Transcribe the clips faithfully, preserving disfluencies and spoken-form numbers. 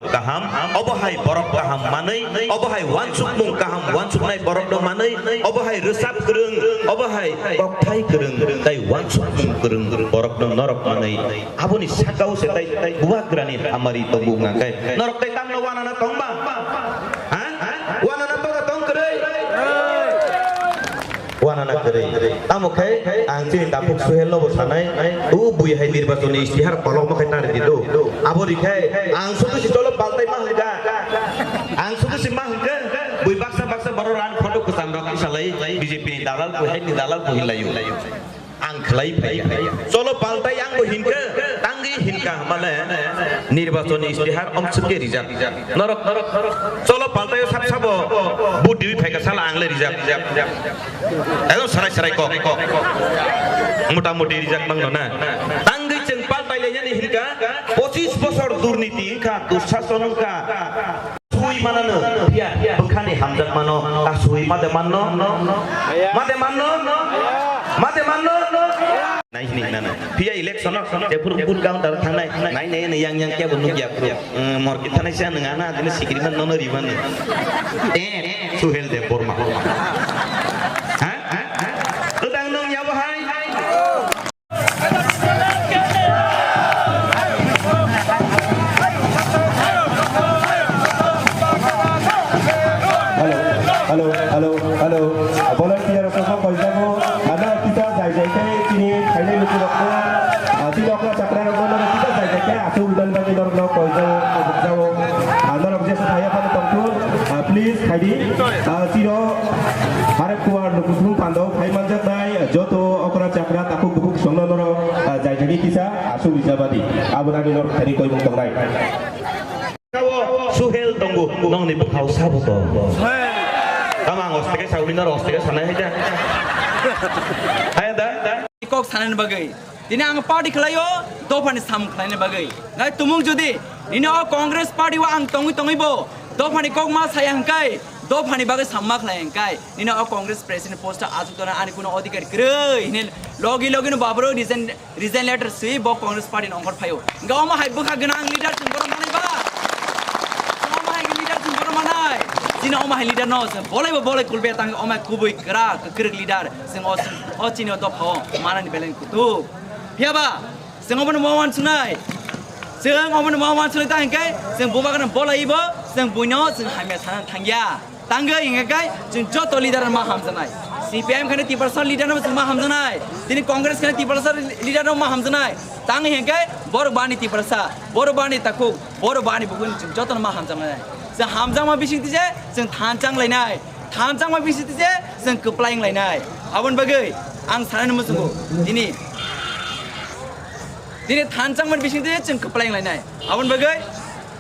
Kaham, obo hai borok kaham manwi, obo hai wansukmung kaham wansuknai borokno manwi, obo hai rwchap kwrwng, obo hai kokthai kwrwng, tai wansukmung kwrwng borokno norok manwi. Aboni sakao se tai, tai bubagrani hamari tongo wngkha khe. Norok tai tamno wanana tongba? Ha? Wanana tongo tong kwrwi? Wanana kwrwi. Tamo khe ang chini takhuk Suhel no bo sanai, o bui hai nirbachoni istihar kolokma khe nari di do. Abo ri khe ang sudu si cholo paltai ma hwnkha. Ang sudu si ma hwnkha. Bui baksa baksa borok ran photo kwcham rok salai B J P ni dalal ko, hai ni dalal ko hinlaio. Ang khlai phai. Cholo paltai ang bo hinkha, tangwi hinkha male nirbachoni istihar omsuk khe rijak. Norok, norok, norok. Cholo paltai o sab sabo vote diwi phaikha sala ang le rijak. Ekdom sarai sarai kok, kok. Mota moti rijak mangno na. Tangwi chwng paltai lainani hinkha, pochis bosor durniti hinkha, dushason hinkha. Sui manano, phiya, bwkhani hamjakmano, ta sui mate manno? Mate manno? Mate manno? Nai hini nana. Phiya election o, jephuru vote counter thangnai, nai nai nai yang yang kebo nukya phuru. Eh, mor kithanai sa nang ana, dini sikiri man nono riman. Eh, Suhel Debbarma. Ha? Ha? Ha? Udang nung ya bahai? Hello, hello, hello, hello. Volunteer rok kok koi jago. Ano kita jai jai kai chini khainai luku rok ko. Ah, chini okra chakra rok ko kita jai jai kai asu udan bagi norok no koi jago, koi jago. Ah, norok jesa thaya pada tongthun. Ah, please khaidi. Ah, chiro harap kuar luku thung pando khai manjak nai. Joto okra chakra takhuk bukhuk songno norok, ah, jai jai kisa asu rijabadi. Abo nani norok thani koi mung tongnai. Suhel tongo, nongni bukhao sabo to. Tamo ang osteke sawi noro osteke sanai hai da. Hai da. Kok sanani bagwi. Tini ang party khlaio, dophani sam khlaina bagwi. Ngai tumung jodi nini o Congress party o ang tongwi tongwi bo dophani kok ma saya hwnkhe, dophani bagwi sam ma khlai hwnkhe, nini o Congress president post o achuk tona ani kuno odhikar kwrwi hini logi logi no babro resign Resign letter swi bo Congress party ni ongkhor phaio. Hwnkhe omo hai bwkha gwnang leader chwng bono manai ba? Chwng omo hai leader chwng bono manai? Chini omo hai leader no chwng bolai bo bolai kulbe tang omo hai kubui kwrak kwrwk leader chwng o, o chini o dopha o manani belai kutuk. Phiya ba chwng omo no ma wansuknai? Chwng omo no ma wansuknai ta hinkhe chwng bubagrano bolai bo chwng buino chwng hamya sana thangya. Tangwi hingkhe kai chwng joto leader ma hamjaknai. C P I M khani Tiprasa leader no chwng ma hamjaknai. Tini Congress khani Tiprasa leader no ma hamjaknai. Tangwi hingkhe borok bani Tiprasa, borok bani takhuk, borok bani bukhuk chwng joto no ma hamjaknai. Chwng hamjakma bising tije chwng thanchang lainai. Thanchangma bising tije chwng kwplai wng lainai. Aboni bagwi ang sanani muchungo tini, tini thanchangma bising tije chwng kwplai wng lainai. Aboni bagwi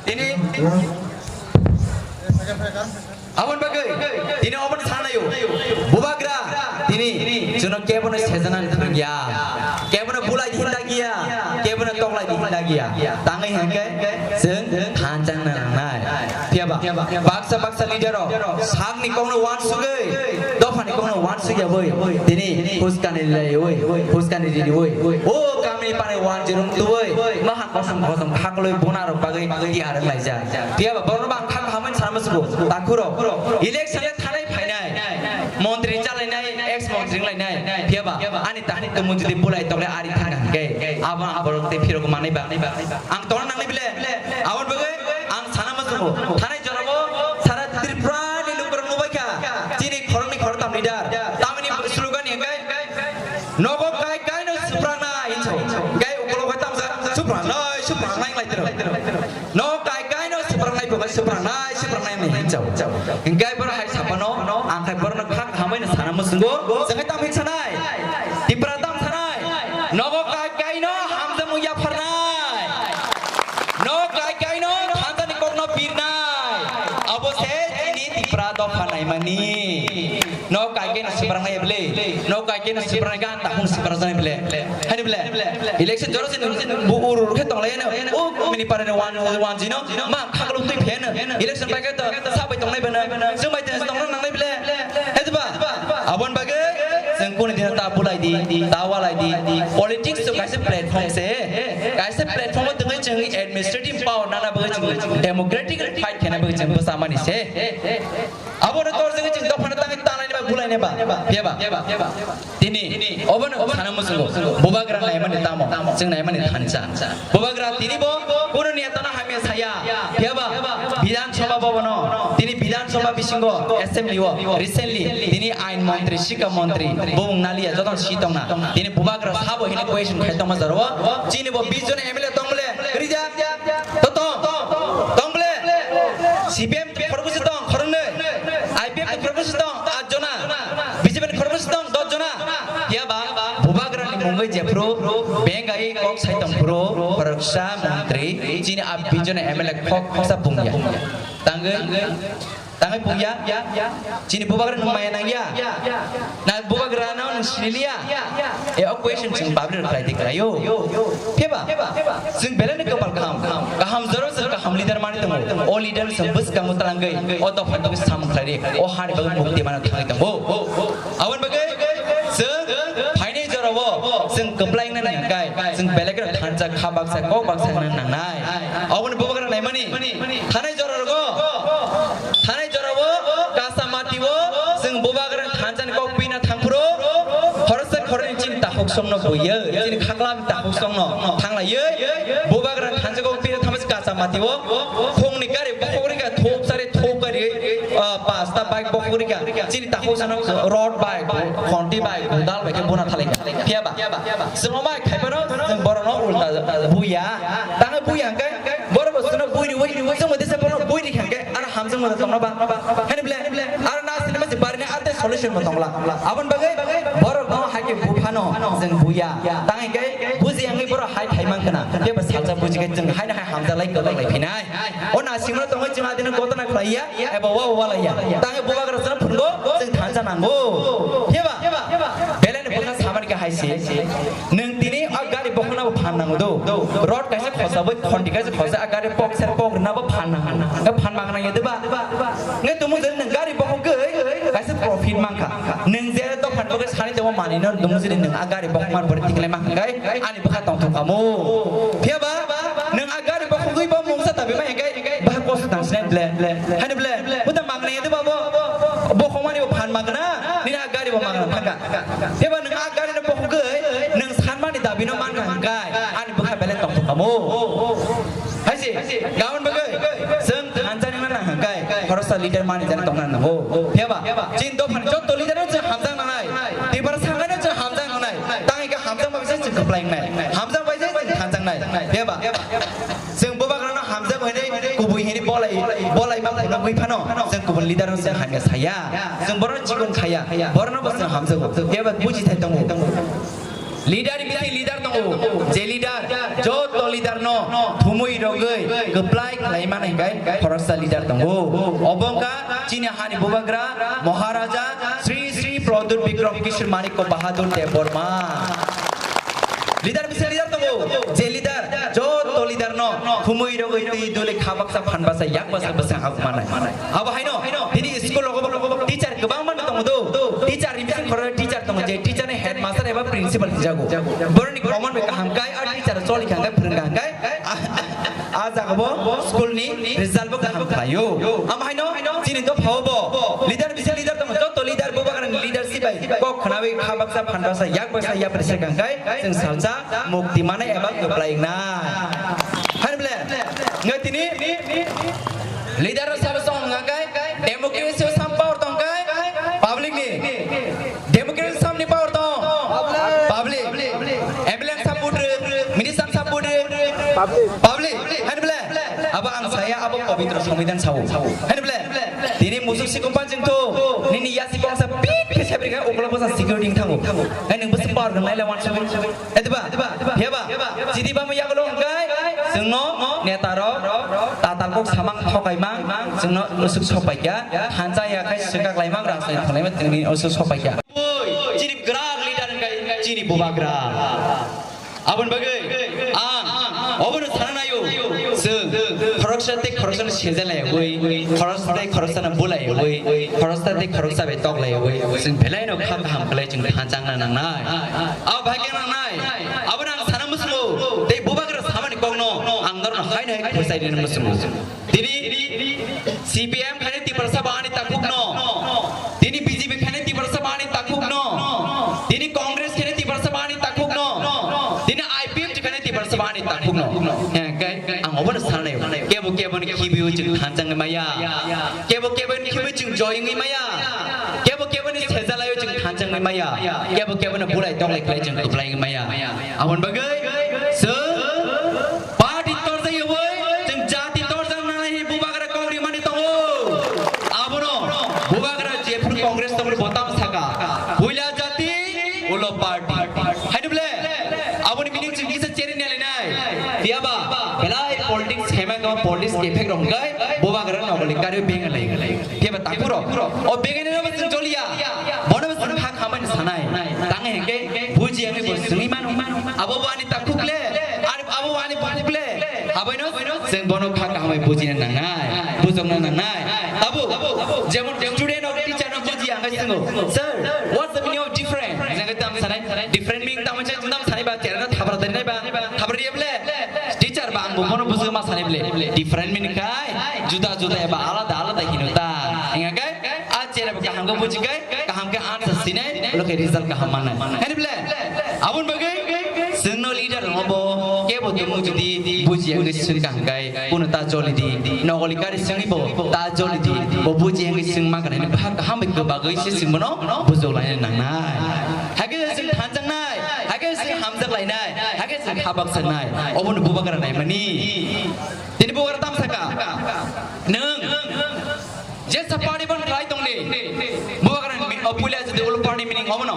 tini Aboni bagwi tini oboni sanayo. Bubagra tini chwngno kebono sejanani thangya. Kebono bulai di hinda giya. Kebono toklai di hinda giya. Tangwi hwnkhe chwng thanchang nangnai. Phiyaba baksa baksa leader rok sakni kokno wansugwi, dophani kokno wansugya bai. Tini huskani laiwi, huskani ridiwi. O kamini pani wanjirung tuwi. Maha kosom kosom khaklwi bunarok bagwi tiyar wnglaijak. Phiyaba borok bang Hamai sana musugo, takhuro. Election le thanai phainai. Montri chalainai, ex montri wnglainai. Phiyaba, ani takhuk tongmung jodi bulai tokle ari thangkha hwnkhe, abo aborok tei phirok manai ba. Ang tongna nangnai bile? Aboni bagwi ang sana musugo. Thanai jorabo sara Tripura ni lukurok nubaikha. Chini khoroknwi khoroktham leader. Tamini slogan hwnkhe, nogo kai kai no swprangnai hinso. Hwnkhe ukolog bai tamsa swprangnai, swprangnai wnglaitro. No kai kai no swprangnai bo kai swprangnai, swprangnai hinwi hinchao. Hingkai borok hai sapano, ang khai borokno kha kahamai no sana muchungo, chwngwi tam hinsanai. Tipra tam sanai. Nogo kai kai no hamjakmung yapharnai. No kai kai no thansa ni kokno birnai. Abo se chini Tipra dopha naimani. No kai kai no swprangnai bwle. No kai kai no swprangnai gan ta hung swprangnai bwle. Hani bwle. Election joro se bu ur ur khe tonglai no. O mini para no wan wan jino. Ma khaklo twi phen. Election bai khe to sabai tongnai bwle. Jumai te tongna nangnai bwle. He ba. Abon bagwi. Kuni dina ta bulai di, ta walai di. Politics to kaisa platform se, kaisa platform o tengwi chwng administrative power nana bagwi chwng democratic fight khaina bagwi chwng bwsa mani se. Abo no tor jagwi chwng dophano tangwi tanai ba bulai ne ba, phiya ba. Tini obo no sana musungo, bubagra naimani tamo, chwng naimani thansa. Bubagra tini bo kuno neta no hamya saya, phiya ba. Bidhan Sabha bhavan o, tini Bidhan Sabha bisingo assembly o recently tini ain montri, sikha montri, bubung nalia joto si tongna. Tini bubagra sabo hini question khai tongma jaro. Chini bo bis jon M L A tong bole, rija, to tong, tong bole. C P M khorokbwse tong, khoroknwi. I P F ni khorokbwse tong, at jona. B J P ni khorokbwse tong, dos jona. Phiya ba, bubagra ni mungwi jephru, bengai kok sai tong phuru, khoroksa montri, chini a bis jon M L A khok khoksa bungya. Tangwi, tangwi bungya. Chini bubagra nung maya nangya. Na bubagra no nung siniliya. E o question chwng public rok khlai di khlaio. Phiya ba? Chwng belai no kopal kaham. Kaham jora chwng kaham leader mani tongo. O leader chwng bwskango twlangwi o dopha tongwi samung khlai di. O hani bagwi mukti mana thangwi tongo. Aboni bagwi chwng phainai jorao chwng kwplai wngna nangkhe chwng belai kheno thansa kha baksa kok baksa wngna nangnai. Aboni bubagra naimani thanai jora rogo. Thanai jorao kasa mati o chwng bubagra thansa ni kok pina thangphuru. Khoroksa khoroknwi chini takhuk songno buiya, chini khaklam takhuk songno thanglaiwi bubagra thansa kok pina thangma kasa mati o khungni gari bokhok rika thup sari thup gari, ah, pasta bike bokhok rika chini takhuk songno road bike, khonti bike, dal bike buna thalika. Phiya ba? Chwng omai khaipano chwng borokno ulta buiya. Tangwi buiya hwnkhe borok bo chwngno bui riwi, chwng bo desa borokno bui rikha hwnkhe ano hamjakma tongno ba. Hani ble, aro na sini masi barini ate solution bo tongla. Aboni bagwi borokno hai khe buphano chwng buiya. Tangwi khe buji wngwi borok hai khai mankha na. Tei bo salsa buji khe chwng hai no hai hamjaklai kwlaklai phinai. O na singno tongwi chwng adino gotona khlaiya, eba wa wa laiya. Tangwi bubagra chwngno phungo chwng thansa nango. Phiya ba? Belai ni bwkha samani khe hai se. Nwng tini a gari bokhokna bo phan nango do. Road kaisa khosa bai khonti kaisa khosa a gari pok ser pok rwna bo phan nango. Nge phan mang nang ya de ba? Nge tumu je nwng gari bokhok gwi kaisa profit mankha. Nwng je dophan bagwi sani tongma manwi no tumu je nwng a gari bokhok man bori tiklai mankha kai ani bwkha tongthok kamo. Phiya ba nwng a gari bokhok gwi bo mungsa tabi ma hengkai ba kos tang sine ble. Hani ble buta mang nang ya de ba bo bokhok mani bo phan mang na nini a gari bo mang na thangka. Phiya ba nwng a gari no bokhogwi nwng sanmani dabi no mankha hwnkhe ani bwkha belai tongthok kamo. Hai se, gabon bagwi chwng thansa ni mana hwnkhe khoroksa leader mani jani tongna nango. Phiya ba? Chini dophani jotto leader no chwng hamjak nangnai. Tipra sangha no chwng hamjak nangnai. Tangwi khe hamjak ma bisa chwng kwplai wngnai. Hamjak bai se chwng thansa wngnai. Phiya ba? Chwng bubagrano hamjak hwnwi kubui hwnwi bolai, bolai ma phano gwi phano chwng kubun leader no chwng hamya saya. Chwng borok chikon khaya, borokno bo chwng hamjago. Phiya ba buji thai tongo. Leader bisi leader tongo. Je leader, joto leader no thumui rogwi kwplai khlai mani hwnkhe khoroksa leader tongo. Obo wngkha chini hani bubagra Maharaja Sri Sri Pradyut Bikram Kishore Manikya Bahadur Debbarma. Leader bisa leader tongo, je leader, joto leader no khumui rogwi twi duli kha baksa phan baksa yak baksa bwsang hak manai. Abo haino, tini school rogo teacher kwbangma no tongo do, teacher ni bising khoro teacher tongo, je teacher ni headmaster eba principal hijago. Boroni common bai kaham kai, a teacher choli kha kai, phwrwng kha kai, a jaga bo school ni result bo kaham khlaio. Amo haino, chini dophao bo leader bisa leader tongo, joto leader bubagra ni leadership bai kok khnawi kha baksa phan baksa yak baksa yapri se kang kai chwng salsa mukti manai eba kwplai wngnai. Hani ble ngai tini leader no sabo song ngai democracy sam power tong kai public ni. Democracy samni power tong? Public. M L A sam vote rw, minister sam vote rw. Public. Public. Hani ble? Abo ang saya abo pabitra sambidan sao. Hani ble? Tini musuk sikum panjing tho. Nini yasi bangsa pit pit sabri kha ukla bangsa security thango. Ngai nung bwswk power nang laila wan sabi. Etiba? Yaba? Jidi bamo yagolo hwnkhe chwngno neta rok tatal kok samang thokai mang chwngno usuk sopai kha. Hansa ya khai swkak laimang rang sai thonai ma tini usuk sopai kha. Chini gwrak leader wngkha chini bubagra. Aboni bagwi ang obono sana naio, chwng khorok Khoroksa tei khoroksano seja laiwi, khoroksa tei khoroksano bulaiwi, khoroksa tei khoroksa bai tok laiwi, chwng belai no kha kaham khlai chwng thansa wngna nangnai. Abo bai khe nangnai, abo no ang sana muchungo, tei bubagra samani kokno ang norno hai no hai khurchai rina muchungo. Tini C P M khainai Tiprasa ba ani takhukno, tini B J P khainai Tiprasa ba ani takhukno, tini Congress khainai Tiprasa ba ani takhukno, tini I P F T khainai Tiprasa ba ani takhukno. Hengkai ang obono sanai, kebo kebo ni khibiwi chwng thansa wngwi maya, kebo kebo ni khibiwi chwng joy wngwi maya, kebo kebo ni sejalaiwi chwng thansa wngwi maya, kebo kebo ni bulai tok lai khlai chwng kwplai wngwi maya. Aboni bagwi chwng party torjak yawi chwng jati torjak nanai hi bubagra kok rimani tongo. Abono bubagra jephru Congress tongmani bo tamo saka, puila jati ulo party. Haino bole aboni meaning chwng kisa cheri nai lai nai. Phiya ba belai politics khaima kama politics effect rok hwnkhe bubagra nogoli kari benga lai. Phiya ba takhuk rok o benga nai no chwng choliya. Bono bo chwng kha khamani sanai. Tang hwnkhe buji wngwi bo swngwi mano. Abo bo ani takhuk le, ar abo bo ani bukhuk le. Aboino chwng bono kha kahamai bujina nangnai, bujokna nangnai. Abo jemon student of teacher no buji ang kai swngo, "Sir, what's the meaning of different?" Hwnkhe tam sanai, "Different meaning tamo chai tam sanai ba, cherno thabra dari nai ba, thabra riya bole." Teacher ba ang bo bono bujok ma sanai bole. Different meaning kai juda juda eba alada alada hino ta. Hwnkhe a chere bo kaham khe buji kai, kaham khe answer sinai, ulo khe result kaham mannai. Hwnkhe bole aboni bagwi chwngno leader rokno bo kebo tongmung jodi buji wngwi swng kaham kai, bono ta joli di, nogoli kari swngwi bo ta joli di, bo buji wngwi swng ma kanai, bwkha kaham bai kwbagwi se chwng bono bujok laina nangnai. Hakhe chwng thanjaknai, hakhe chwng hamjak lainai, hakhe chwng kha bakjaknai, obono bubagra naimani. Tini bubagra tam saka, nwng jesa party ban khlai tong di. Bubagra ni mi-, o puila jodi ulo party meaning obono.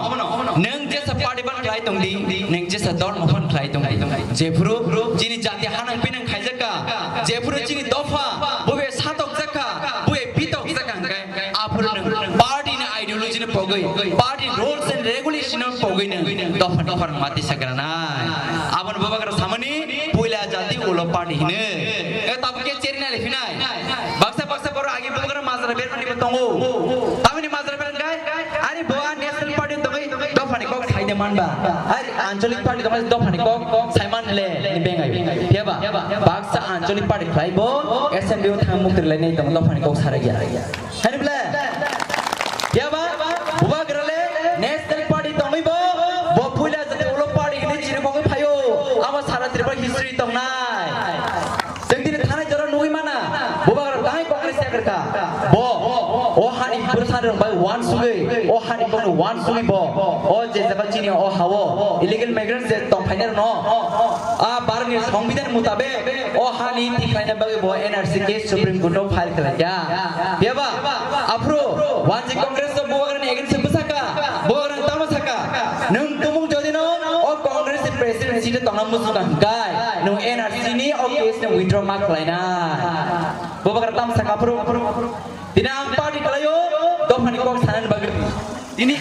Nwng jesa party ban khlai tong di, nwng jesa dol mohon khlai tong di. Jephuru chini jati hanang pinang khaijak kha, jephuru chini dopha, bube satok jak kha, bube pitok jak kha hwnkhe, aphuru nwng party ni ideology no pogwi, party rules and regulation no pogwi nwng dopha dopha rang mati sakranai. Aboni bubagra samani puila jati ulo party hino. E tabuk khe cheri nai le phinai. Baksa baksa borok agi bubagra majra bermani bo tongo. Tamoni majra berang kai? Ari bo a national party tongwi dophani kok saide manba. Ari ancholic party tongwi dophani kok saiman le ni bengai. Phiya ba baksa ancholic party khlai bo assembly o thang mukti lai nai tong dophani kok sarai ya. Hani bole? Phiya ba bubagra le national party tongwi bo, bo puila jati ulo party hini chiri kok phaio. Amo sara Tripura history tongnai. Chwng tini thanai jora nugwi mana, bubagra tangwi Congress yakarkha. Bo, o hani bwsarok bai wansugwi, o hani kokno wansugwi bo, o je jaga chini o hao illegal migrants je tongphainai rokno, a Bharatni Songbidan mutabek o hani tikhlaina bagwi bo N R C case Supreme Court o file khlaikha. Phiya ba, aphuru wanjwi Congress o bubagrani against o bwsakha, bubagrani tamo sakha, nwng tumung jodi no o Congress ni president seat o tongna muchungkha hwnkhe, nwng N R C ni o case no withdraw ma khlaina. Bubagra tamo sakha aphuru. Tini ang party khlaio, dophani kok sanani bagwi. Tini